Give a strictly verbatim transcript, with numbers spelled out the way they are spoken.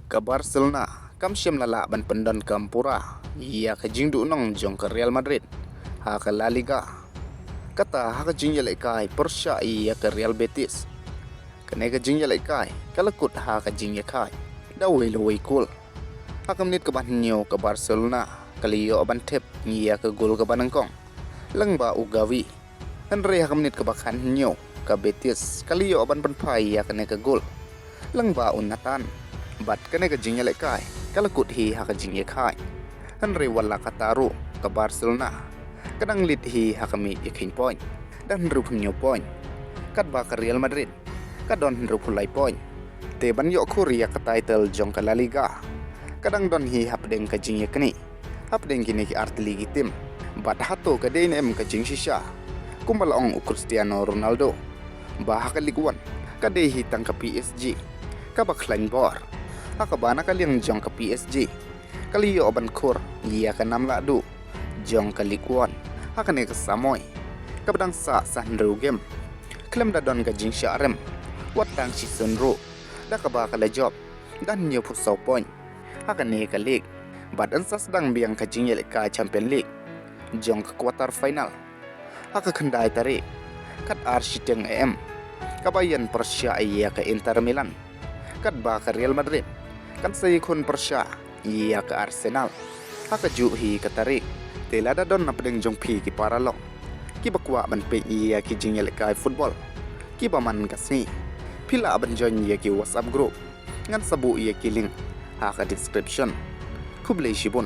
Ka Barcelona kam shym la lah ban pyndonkam pura ïa ka jingduhnong jong ka Real Madrid ha ka La Liga. Kata ha ka jingïalehkai pyrshah ïa ka Real Betis. Kane ka jingïalehkai ka la kut ha ka jingïakhai da wei la wei kol. Ha ka minit kaba hynñiew ka Barcelona ka la ïoh ban thep ïa ka gol kaba nyngkong lyngba u Gavi. Hynrei ha ka minit kaba khathynñiew ka Betis ka la ïoh ban pynphai ïa kane ka gol lyngba u Nathan. Bad kane ka jingïalehkai ka la kut hi ha ka jingïakhai. Hynrei wat la katta ruh ka Barcelona ka dang lead hi ha ka miej ïakheiñ point da hynriewphew hynñiew point, katba ka Real Madrid ka don hynriewphew lai point. Te ban ïoh khur ïa ka title jong ka La Liga ka dang don hi hapdeng ka jingïaknieh hapdeng kine ki artylli ki team. Bad hato ka dei ne em ka jingshisha, kumba la ong u Cristiano Ronaldo, ba ha ka Ligue One ka dei hi tang ka P S G kaba khlaiñ bor? Ha kaba na ka liang jong ka P S G ka la ïoh ban khur ïa ka nam lahduh jong ka Ligue One ha kane ka samoi kaba dang sah sa hynriew game. Khlem da don ka jingshah rem wat tang shisien ruh, da kaba ka la jop da hynñiewphew saw point ha kane ka league. Bad yn sa sdang biang ka jingïalehkai Champion League jong ka quarter final ha ka khyndai tarik, kat ar shiteng A M, kaba ïeng pyrshah ïa ka Inter Milan, katba ka Real Madrid kan sa ïakhun pyrshah ïa ka Arsenal ha kajuh hi ka tarik. Te lada don napdeng jong phi ki paralok kiba kwah ban peit ïa ki jingïalehkai football kiba man ka sngi, phi lah ban join ïa ki WhatsApp group. Ngan sa buh ïa ki link ha ka description. Khublei shibun.